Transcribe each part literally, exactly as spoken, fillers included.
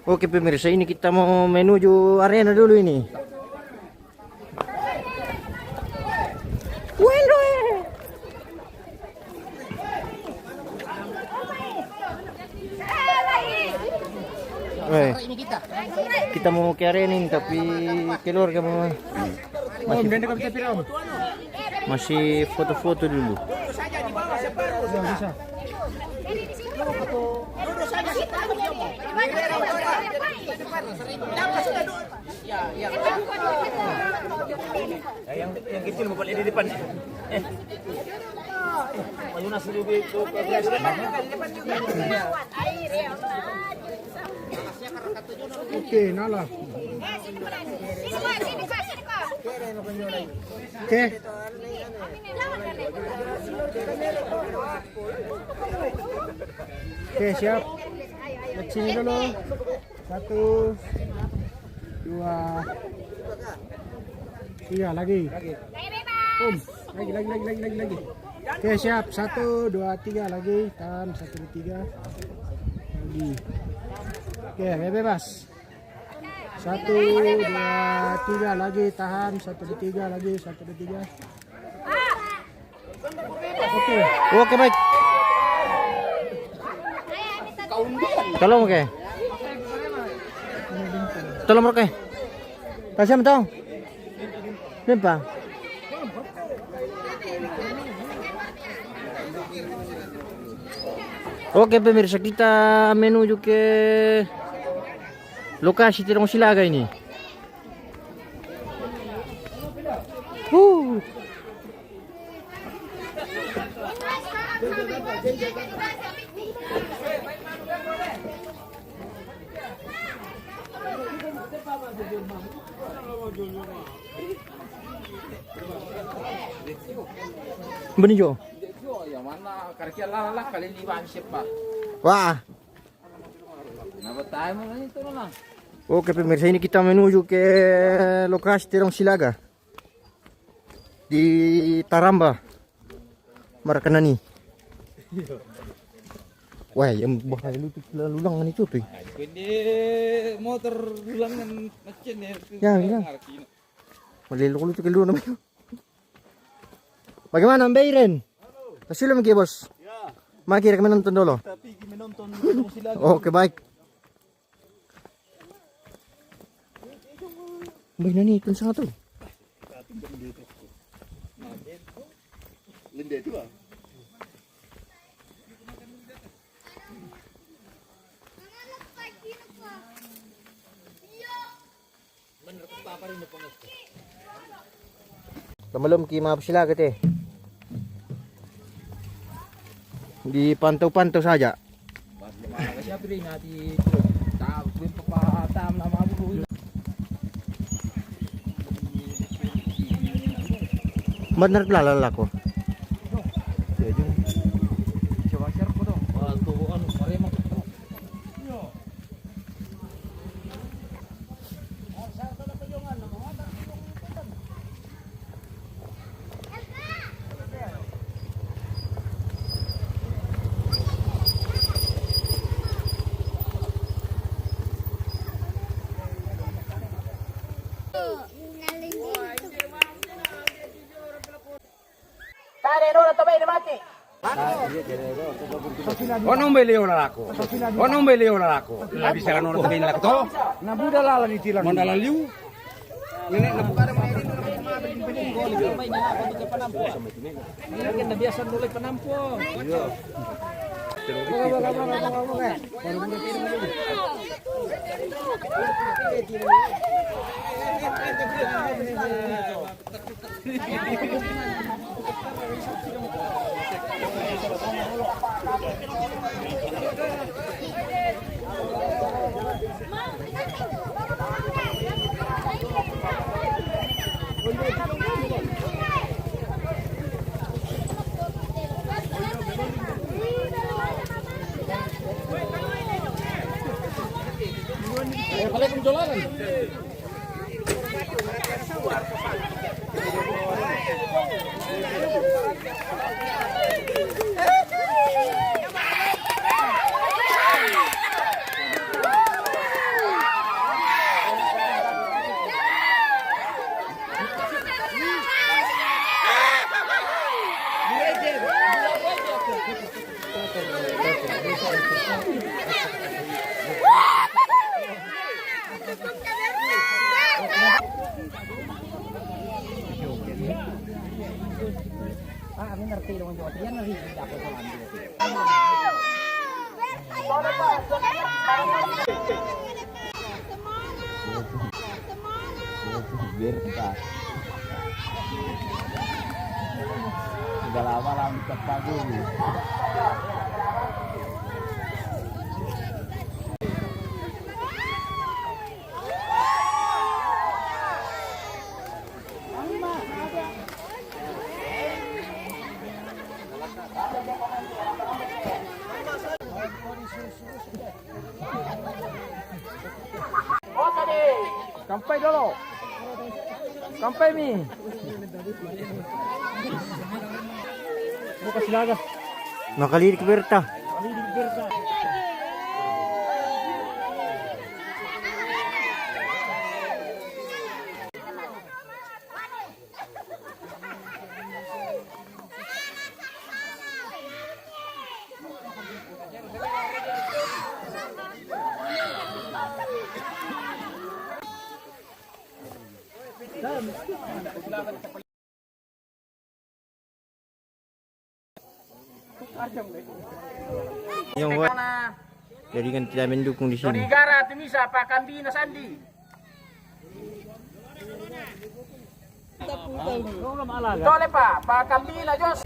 Oke, pemirsa, ini kita mau menuju arena dulu ini. Eh, kita mau ke arena ini, tapi keluarga mau masih, masih foto-foto dulu. Yang, yang kecil mau balik di depan. Eh. Ayo, nasi dulu, itu. Oke, nala. Oke. Oke, siap. Lihat sini dulu. Satu, dua, tiga, lagi. Boom. Lagi, lagi, lagi, lagi, lagi, lagi. Oke, siap. Satu, dua, tiga, lagi. Tahan, satu, dua, tiga. Lagi. Oke, bebas. Satu, dua, tiga, lagi. Tahan, satu, dua, tiga, lagi. Satu, dua, tiga. Oke. Oke, baik. Tolong, oke. Tolong, oke. Kasih, tolong. Limpa. Oke, pemirsa, kita menuju ke lokasi Terong Silaga ini. Huh. Benijo. Wah. Oke, pemirsa, ini kita menuju ke lokasi Terong Silaga di Taramba, Marakanani. Wah, yang bahaya lu tuh, lalu ulang itu tuh. Ini motor ulangan macam ni. Ya, ya. Malilu ko lutu kilo naman. Bagaimana, Mbak Iren? Kasih lu, Bos. Ya. Mari kita menonton dulu. Tapi menonton sila. Oke, baik. Mbak, ini kan sangat tuh. Lende itu, ah. Belum ki maaf sila kete. Dipantau-pantau saja. Benar pula lalako. Ono mbele ola lako. Ono mbele ola lako. La bisa kan orang tegain lako to. Na buda lala ni tilan. Mandala liu. Nenek na buka ada. Kan na biasa mulai penampo. Ah, kami ngerti dong, Jok. Dia ngerti, tidak apa-apa. Berta. Sudah lama lah minta panggung. Kampai dulu. Kampai mi. Buka Silaga. Nakalirik Berta. Yang buat. Jadi kan tidak mendukung di sini. Donigara Tumisa, Pak Kambina Sandi. Tole, Pak, Pak Kambina Jos.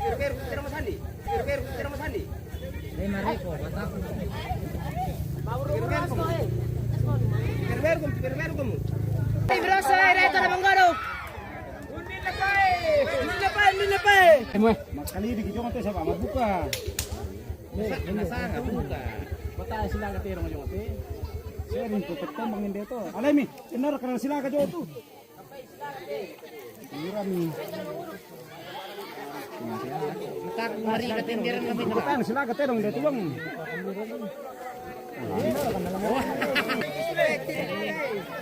Berbergum, berbergum. Grosso, eh, reto na mangoro. Undi na pa, eh. Undi na pa, undi na pa, eh. Makalirik, Jok, te, saba mabuka. Nasa, nasa, buka. Bata Silaga te, Jok, te. Sering tu ketemu dengan dia tu. Alai mi, benar kan Silaga, Jok, tu. Mira mi. Mari ka tenderan kami. Bukan, Silaga te dong, dia tu, Bang.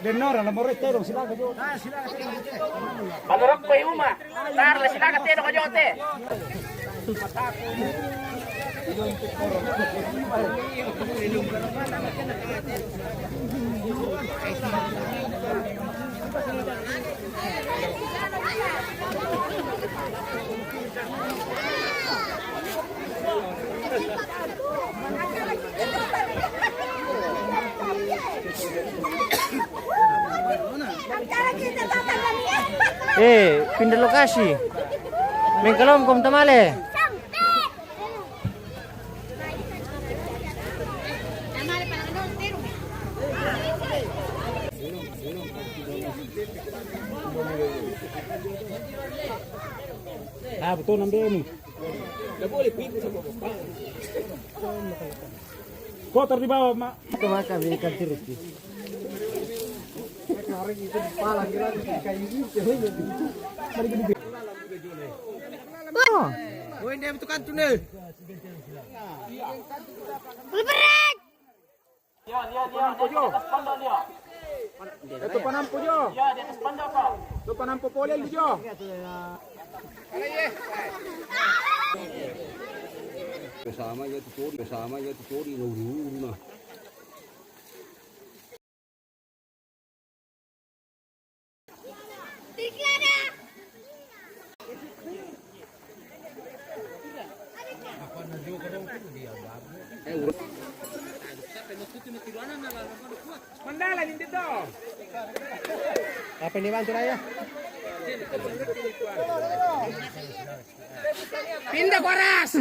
Denor, ala more te dong, Silaga, Jok. Menurut Pak Uma, tar la Silaga te dong, Jok, te. Eh, pindah lokasi. Main kalom kom tamale. Ah, betul, nambe ni. Kotor di bawah, Mak. Itu makan ikan terus, Ki. Oh. Oh, ini betul kan tu ni. Leberan. Dia, dia, dia, dia di atas pondok dia. Itu panampu, Jo. Dia di atas pondok, kau. Itu panampu polel, Jo. Sama ya tu curi, sama ya tu curi, uru-uru nah. Mandala ni dito. Apa ni, Bang, tu raya? Pindah koras.